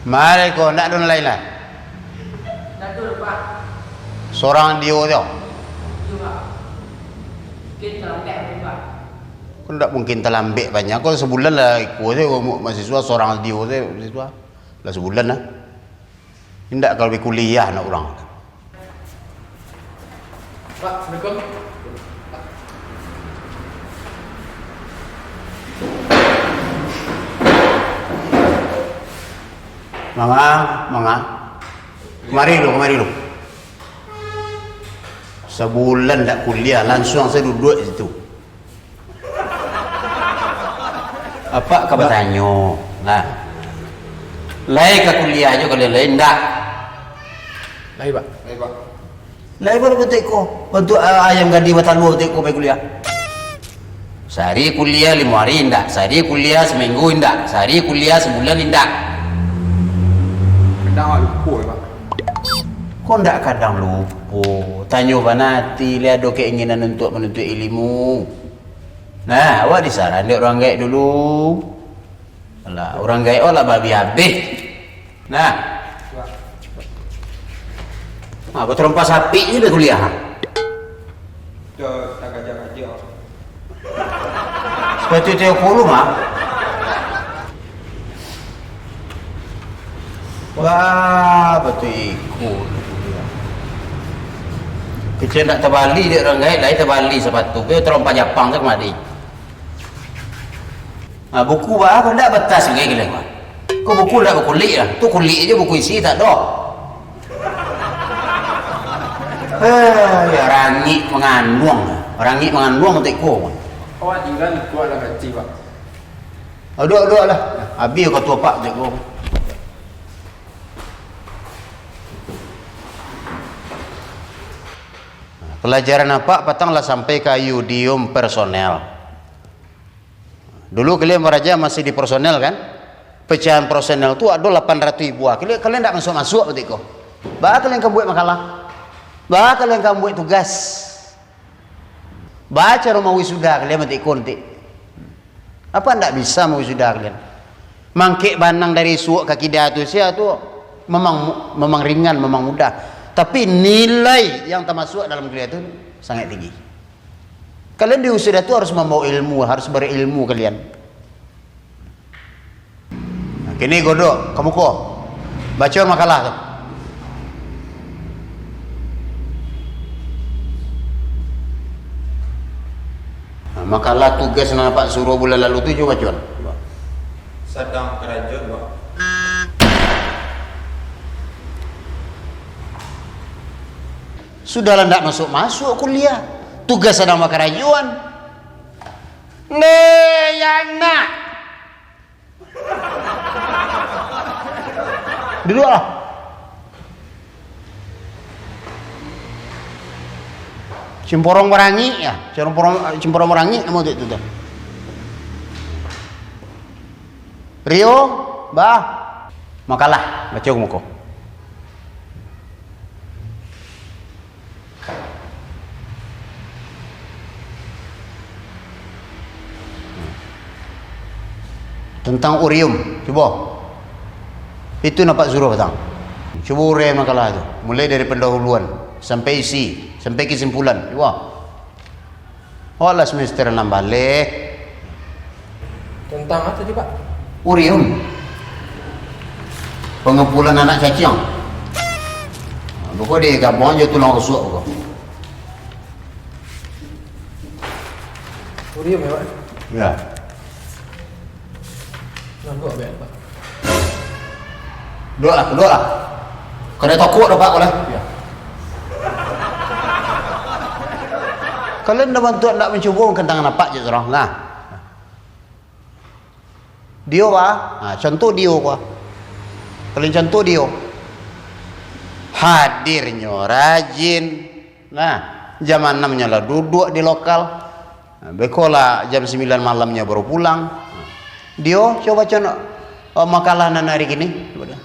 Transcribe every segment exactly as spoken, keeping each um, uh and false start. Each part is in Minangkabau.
Mari ko, ndak ado nan lain lah. Ndak ado, Pak. Sorang Dio tu. Iyo, Pak. Mungkin talambek, Pak. Ko ndak mungkin talambek banyak. Ko sabulan lah iko se umua mahasiswa, sorang Dio se mahasiswa. Lah sabulan lah. Indak kalau bi kuliah nak urang. Pak, assalamualaikum. Manga, manga. Kemari lu, kemari lu. Sabulan ndak kuliah, lansuang sajo duduak situ. Apak ka batanyo. Nah. Lai ka kuliah jo kalian, lai ndak? Lai, Pak. Lai, Pak. Lai, Pak, batua iko. Bantuak, ah, ayam gadih batalua batua iko pai kuliah. Sahari kuliah limo hari indak, sahari kuliah saminggu indak, sahari kuliah sabulan indak. Kadang awak lupo, Pak. Ko ndak kadang lupo. Tanyo bana ati, lai ado keinginan untuak manuntuik ilimu. Nah, awak disaran dek urang gaek dulu. Alah, urang gaek awak lah baabih-abih. Nah. Ah, batarompa sapik se dah kuliah. Dah, dah kaja-kaja. Sepatu teh aku lu, mah. Wah, batua iko. Kecil nak tabali dek urang gaek, lai tabali sapatu. Kecil tarompa Japang tu kamari. Ah, buku ba, ko ndak batas bagai kalian, ko. Ko buku ndak bakulik lah. Tu kulik je buku isi tak ado. Eh, ya, rangik manganduang. Rangik manganduang tak iko. Awak tinggal iko lah kacik, Pak. Ah, duduak, duduak lah. Abih kato apak tak iko. Pelajaran apak patang lah sampai ka iudium personel. Dulu kalian baraja masih di personel, kan? Pecahan personel tu ado lapan ratuih buah. Kalian, kalian ndak masuak-masuak batua iko. Baa kalian ka buek makalah? Baa kalian ka buek tugas? Baa caro mawisuda kalian batua iko nanti? Apak ndak bisa mawisuda kalian? Mangkek banang dari suok ka kida tu, sia tu memang, memang ringan, memang mudah. Tapi nilai yang tamasuak dalam kuliah tu sangat tinggi. Kalian di wisuda tu harus mambawa ilmu, harus berilmu kalian. Nah, kini Godok, ka muko. Baco makalah tu. Nah, makalah tugas nan Apak suruah bulan lalu tu, cubo bacoan. Sadang karajo, Pak. Sudahlah ndak masuak-masuak kuliah, tugas sadang bakarajoan. Ndeh, ya nak. Duduaklah. Cimporong barangik, ya. Cimporong, cimporong barangik namo tu, tu, tu. Rio, bah. Makalah, baco ka muko. Tentang urium, cubo. Itu nan Apak suruah patang. Cubo urai makalah tu, mulai dari pendahuluan sampai isi, sampai kesimpulan. Cubo. Awak lah semester anam baleh. Tentang apo tadi, Pak? Urium. Pengumpulan anak caciang. Nah, pokok dia gabuang jo tulang rusuk ko. Urium ya, Pak? Ya. Nah, gua ambil, Pak. Duduaklah, duduaklah. Kada takuk doh, Pak, ko lah. Ya. Kalian dah bantuak ndak mancubo kentang apak je surang. Nah. Dio, Pak. Nah, contoh Dio, Pak. Kalian contoh Dio. Hadirnyo rajin. Nah, jam anam nyo lah duduak di lokal. Nah, beko lah jam sambilan malamnyo baru pulang. Nah, Dio, cubo baco no, eh, makalah nan ari kini. Cubo dah.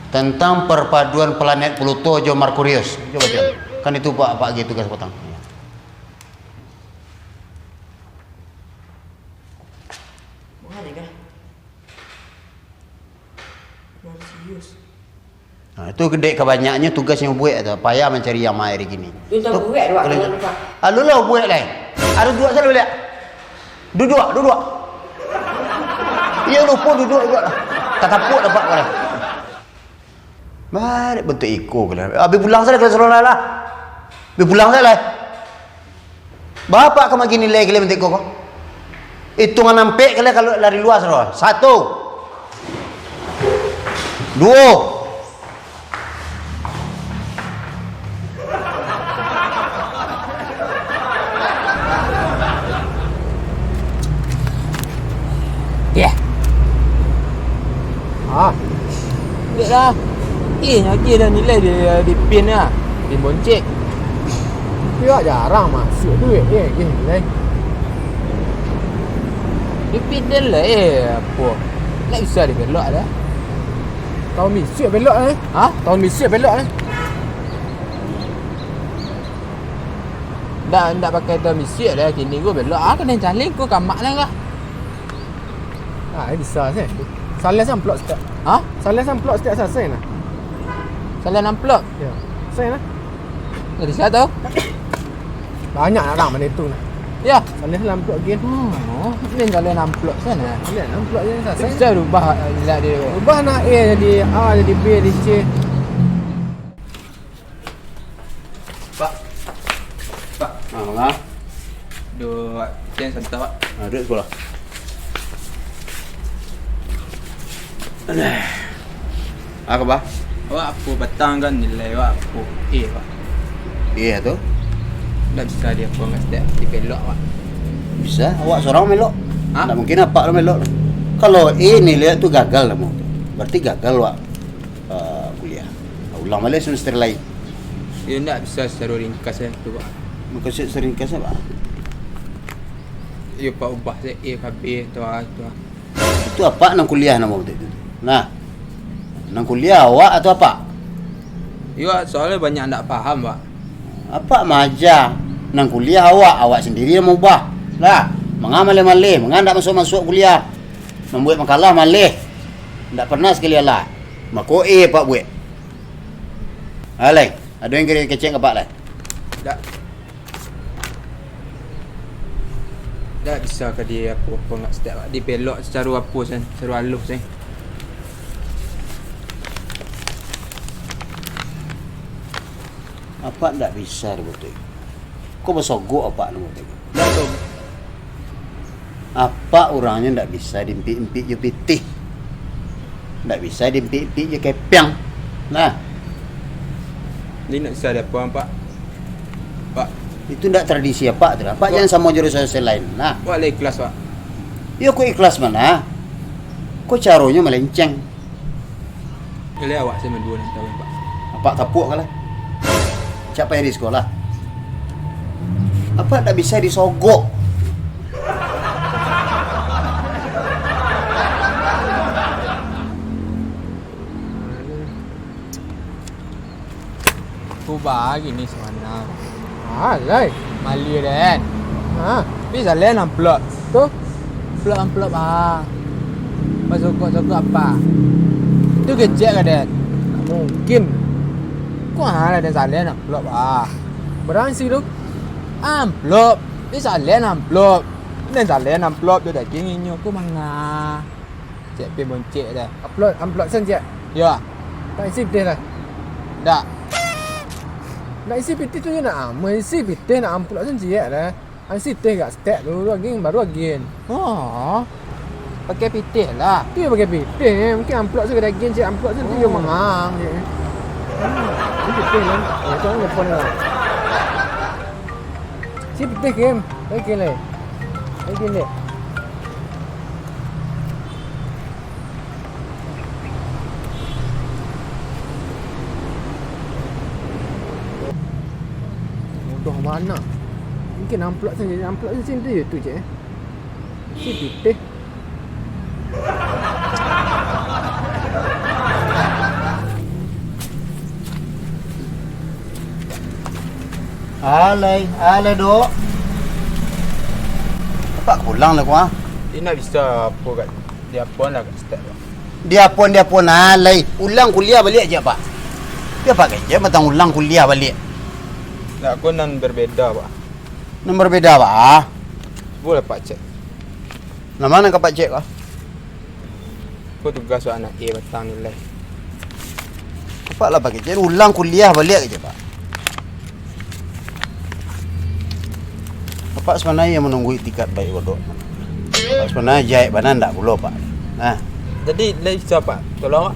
Tentang perpaduan planet Pluto jo Merkurius. Cubo baco. Kan itu Pak, Pak agi tugas patang. Tu dek ka banyaknyo tugas nyo buek tu, payah mancari yang main hari kini. Tu tak buek, Pak. Kalau tu, Pak. Alu lah buek lai. Alu duduak sajo baliak. Duduak, duduak. Iyo lupo duduak, duduak lah. Tatapuk dapat kau lah. Barik bantuak iko kalian. Abih pulang sajo kalian sarolah lah. Abih pulang sajo lah. Bapak ka magi nilai kalian bantuak iko ko? Itungan ampek kalian kalau lari luas roh. Satu. Duo. Yeh. Ah. Dek lah. Eh, lagi dah nilai di, di pin lah. Pin boncek. Tapi awak jarang masuk duit, eh, eh, nilai. Di pin dia lah, eh, apo. Nak bisa dibelok dah. Tahun bisuak belok, eh. Ha? Tahun bisuak belok, eh. Ndak, ndak pakai tahun bisuak dah, kini ko belok. Ah, kanai jaleh ko kamak lah kah? Ah, bisa se. Salah samplok stek. Ha? Salah samplok stek sasai nah. Salah amplop? Ya. Sasai nah. Dari sia tu? Banyak urang mano itu nah. Ya. Salah samplok gen. Hmm, oh, ni salah amplop sana. Salah amplok je sasai. Bisa rubah, eh, ilah dia. Rubah nah A jadi A, jadi B, jadi C. Pak. Pak. Ah, manga? Duo sen santa, Pak. Ah, duit sapuluah. Ah, ka, Pak? Awak apo patang kan nilai awak apo A, Pak. A tu? Ndak bisa di apo, ndak bisa dibelok, Pak. Bisa, awak surang belok. Ha? Ndak mungkin apak tu belok. Kalau A nilai tu gagal namo tu. Berarti gagal awak, eh, kuliah. Ulang baliak semester lain. Iyo, ndak bisa sacaro ringkas se tu, Pak. Mukasuik seringkas se, Pak? Iyo, Pak, ubah se A ka B tu, ah, tu, ah. Itu apak nan kuliah namo tu? Nah. Nan kuliah awak atau apak? Iyo, soalnyo banyak ndak paham, Pak. Apak maaja, nan kuliah awak, awak sandiri nan maubah. Lah, manga maleh-maleh, manga ndak masuak-masuak kuliah. Mambuek makalah maleh. Ndak pernah sakali alah. Mako A apak buek. Alai, ado nan ka dikecek ka apak lai? Ndak. Ndak bisa ka di apo-apo, ndak stek, Pak. Dibelok sacaro apo sen, sacaro aluih sen. Apak ndak bisa doh, Botoy. Ko basogok apak namo tadi. Ndak tu. Apak urangnyo ndak bisa diimpik-impik jo pitih. Ndak bisa diimpik-impik jo kepiang. Nah. Jadi ndak bisa diapo, Pak. Pak. Itu ndak tradisi apak tu. Apak Pak. Jan samo jo dosen-dosen lain. Nah. Pak lah ikhlas, Pak. Iyo, ko ikhlas mano? Ko caronyo malenceng. Kalian awak se maduo nan tahu, Pak. Apak tapuak ka lah. Cak payah di sikolah. Apak ndak bisa disogok. Ko baa gini sabananyo. Ah, lai. Mali den. Ah. Tapi salah amplop. Tu? Amplop, amplop, ah. Basogok-sogok apo? Tu kecek ka den? Mungkin. Ko alah den salah amplop, ah. Bara isi tu? Amplop. Tapi salah amplop. Den salah amplop tu dagiang inyo ko manga. Cek pin boncek dah. Amplop, amplop sen, cek? Yo. Ndak isi pitih lah. Ndak. Ndak isi pitih tu yo nak, ah, mun isi pitih nak amplop sen ciek lah. Isi pitih agak stek dulu, lagi baru lagi. Oh. Pakai pitih lah. Tu yo pakai pitih, eh. Mungkin amplop sen ka dagiang, cek, amplop sen tu yo Oh. mangang, cek. Hmm, isi pitih lah. Oh, tu kan telepon lah. Isi pitih, Kim. Lagi, Kim, lagi. Lagi, Kim, dek. Mudah bana. Mungkin amplop sajo, amplop sajo sini tu je tu je, eh. Si pitih. Alai, alai, Dok. Apak pulang lah, Kuang. Indak bisa apo, Kak. Diapoan lah, Kak Ustaz, Pak. Diapoan, diapoan, alai. Ulang kuliah baliak je, Pak. Yo, Pak, kecek patang ulang kuliah baliak. Ndak, ko nan berbeda, Pak. Nan berbeda, Pak? Cubo lah, Pak, cek. Nan ma nan ka Apak cek ko? Ko tugas wak anak A patang nilai. Apak lah, Pak, kecek ulang kuliah baliak kecek, Pak. Apak sabananyo manunggu itikat baik Godok. Apak sabananyo jahek bana ndak pulo, Pak. Nah. Jadi, lai bisa, Pak? Tolong, Pak.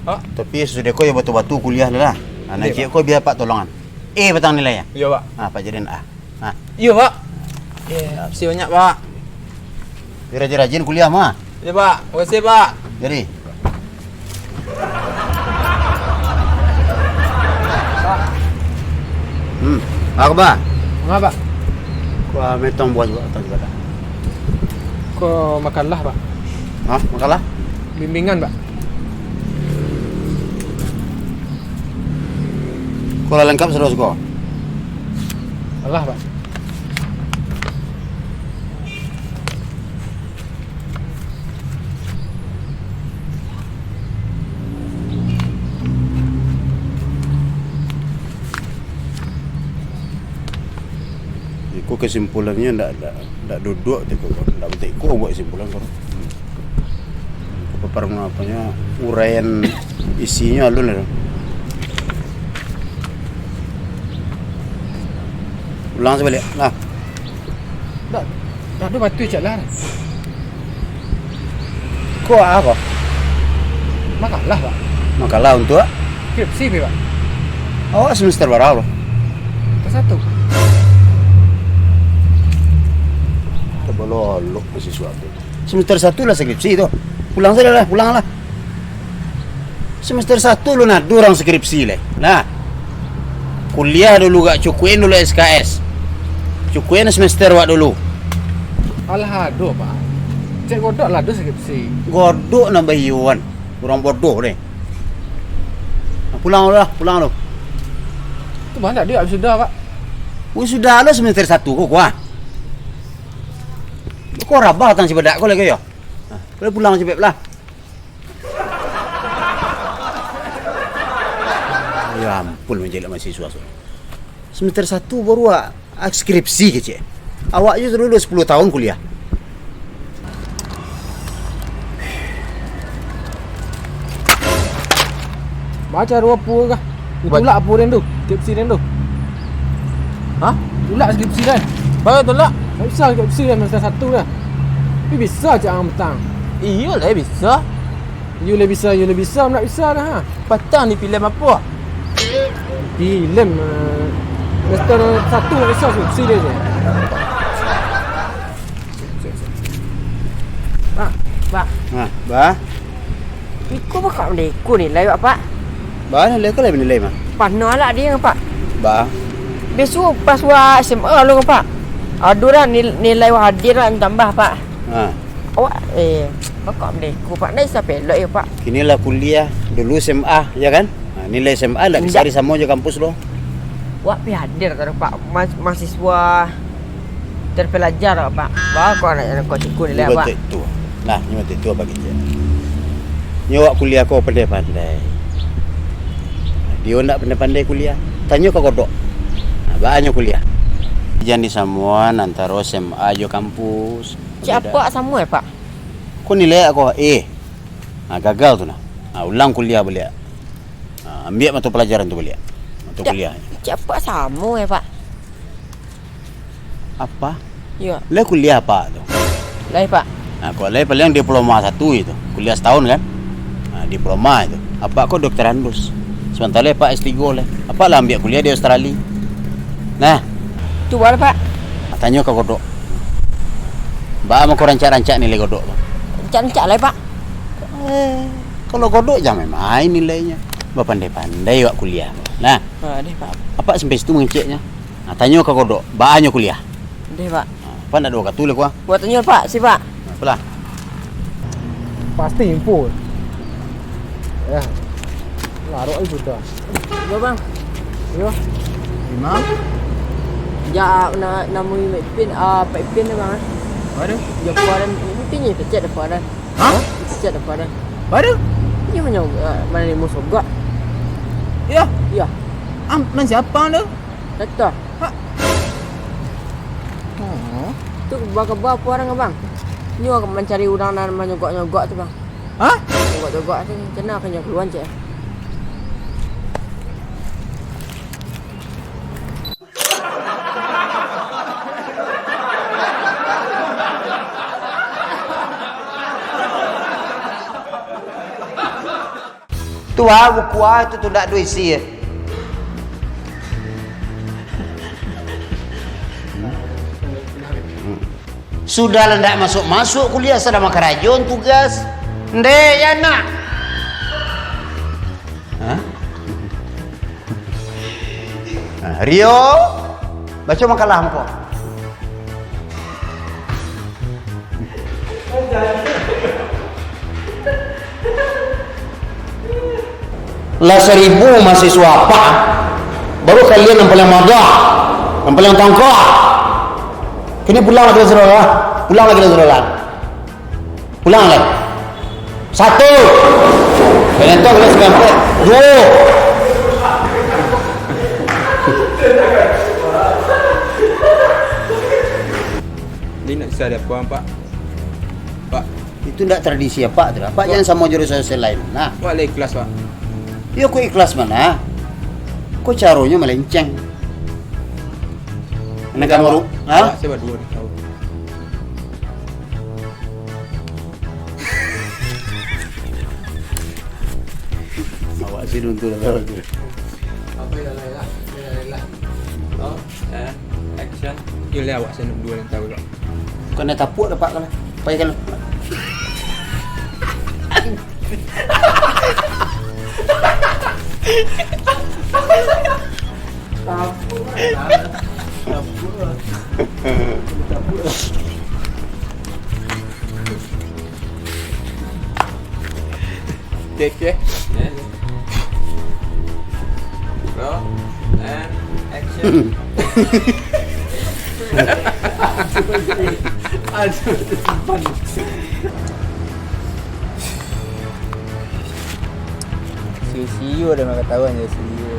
Pak? Tapi sasudah ko yo batua-batua kuliah lah. Nah, nan ciek ko bia Apak tolongan. A patang nilai, yo? Iyo, Pak. Ah, Pak jadian A. Ah. Iyo, Pak. Iyo, makasih banyak, Pak. Rajin-rajin kuliah mah. Iyo, Pak. Makasih, Pak. Jadi. Hmm. Apo, Pak? Manga, Pak? Ko metong buah juo, atau juo dah. Ko makalah, Pak. Hah? Makalah? Bimbingan, Pak. Ko lah langkok sado ko? Alah, Pak. Iko kesimpulannyo ndak, ndak, ndak duduak tu, ndak batiko buek kesimpulan ko. Ko paparangan aponyo, uraian isinyo alun lah. Ulang sabaliak, nah. Ndak, ndak ado batua cak lah. Ko apo? Makalah, Pak. Makalah untuak? Skripsi, Pak. Awak semester bara, Bro? Semester satu. Tabalolok mahasiswa tu. Semester satu lah skripsi tu. Pulang sajo lah, pulang lah. Semester satu alun ado urang skripsi lai. Nah. Kuliah dulu gak, cukuikan dulu S K S. Cukuikan semester wak dulu. Alah ado, Pak. Cek Godok lah ado skripsi. Godok nan bayuan. Urang bodoh deh. Nah, pulang lah, pulang lu. Tu banyak dia habis sudah, Pak. Wisuda lo semester satu ko, kuah. Ko rabah tang sibadak ko lagi yo. Nah, boleh pulang cepet lah. Ya ampun, manjelek mahasiswa so. Semester satu baru ah, skripsi kecek. Awak je dulu sepuluh tahun kuliah. Baco dulu apo kah? Ditulak apo den tu? Skripsi den tu? Hah? Tulak skripsi den. Baru tulak? Ndak bisa skripsi den semester satu dah. Tapi bisa cak ang petang. Iyo lah, bisa. Iyo lah bisa, iyo lah bisa, ndak bisa dah, ha. Patang di filem apo? Filem, eh, semester satu ndak bisa skripsi den je. Pak, Pak. Nah, bah. Iko bakak mandeko nilai, Pak, Pak? Bah, nilai ko lai nilai mah. Pano alak dia, Pak. Bah. Besok pas wak S M A lo, Pak. Ado dah nil-, nilai wak hadir wak tambah, Pak. Ha. Awak, eh, bakak mandeko, Pak. Ndak bisa pelok yo, Pak. Kini lah kuliah, dulu S M A, ya kan? Ha, nilai S M A lah bisa disamo jo kampus lo. Wak pi hadir tadi, Pak. Mas-, mahasiswa terpelajar, Pak. Bah, kok anak-anak kok cukup nilai, Pak. Nyo tu. Nah, nyo tu, tu apo kecek. Nyo wak kuliah ko pandai-pandai. Dio ndak pandai-pandai kuliah. Tanyo ka Godok. Nah, baa nyo kuliah. Jan disamoan antaro S M A jo kampus. Cek apo samo, eh, Pak? Ko nilai ko A. Nah, gagal tu nah. Nah, ulang kuliah baliak. Nah, ambiak mato palajaran tu baliak. Mato kuliah. Cek apo samo, eh, Pak? Apo? Iyo. Lai kuliah apo tu? Lai, Pak. Nah, kok lai paling diploma satu itu. Kuliah satahun kan? Nah, diploma itu. Apo ko doktorandus. Samantaro lai apo S tigo lai. Apo lah ambiak kuliah di Australia. Nah. Tu baa, Pak? Nah, tanyo ka Godok. Baa mako rancak-rancak nilai Godok tu? Rancak-rancak lai, Pak. Eh, kalau Godok jan main-main nilainyo. Bapandai-pandai wak kuliah. Nah. Ah, deh, Pak. Apo sampai situ mangeceknyo. Nah, tanyo ka Godok, baa nyo kuliah. Deh, Pak. Nah, Apak ndak ado wakatu lai, kuah. Buat tanyo, Pak, si Pak. Nah, apolah. Pasti info. Ya. Larok itu dah. Yo, Bang. Yo. Imam. Ja, na-, namui Mak Ipin, ah, Pak Ipin tu, Bang, eh. Aduh. Yo, Pak, dan, ini tinggi, kecek dah, Pak, dan. Hah? Kecek dah, Pak, dan. Aduh. Ini mana, ah, mana ni musuh gak? Iyo? Iyo. Am, nan siapa tu? Doktor. Ha? Oh. Tu bakaba apo urang, Abang? Nyo mancari urang nan manyogok-nyogok tu, Bang. Ha? Nyogok-nyogok tu, macam mano ka nyo kalua, cek? Tu ah, buku ah, tu, tu ndak ado isi. Sudah lah ndak masuk-masuk kuliah, sadang makarajo tugas. Ndeh, ya nak. Hah? Ah, Rio, baco makalah muko. Lah saribu mahasiswa apak, baru kalian nan paliang madah, nan paliang tangkah. Kini pulang lah kalian sudah lah. Pulang lah kalian sudah lah. Pulang lah. Satu. Kalian tu kalian sampai ampek. Duo. Ini nak bisa ada apa, Pak? Pak. Itu ndak tradisi apak tu. Apak Pak. Jangan samo jurusan lain. Nah. Apak lah ikhlas, Pak. Yo, kok ikhlas mano? Kok caronyo malenceng? Nak kamu ru-, ha? Awak saya baduo ni, tahu. Awak sih nonton lah, tahu tu. Apa ya, lah, ya? Ya, ya, lah. Oh, and action. Yo lah, awak saya duo nan tahu lah. Bukan nak tapuak dah, Pak, kalau. Payahkan. Take, eh? Roll and action. Aduh, tersimpan. Sio-sio dah makan tahuan, sio-sio.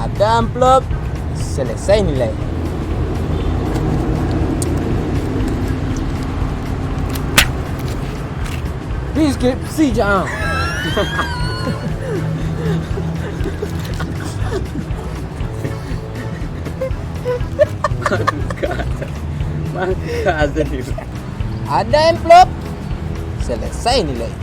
Ada amplop, selesai nilai. Pi skripsi ja. Ada amplop, selesai nilai.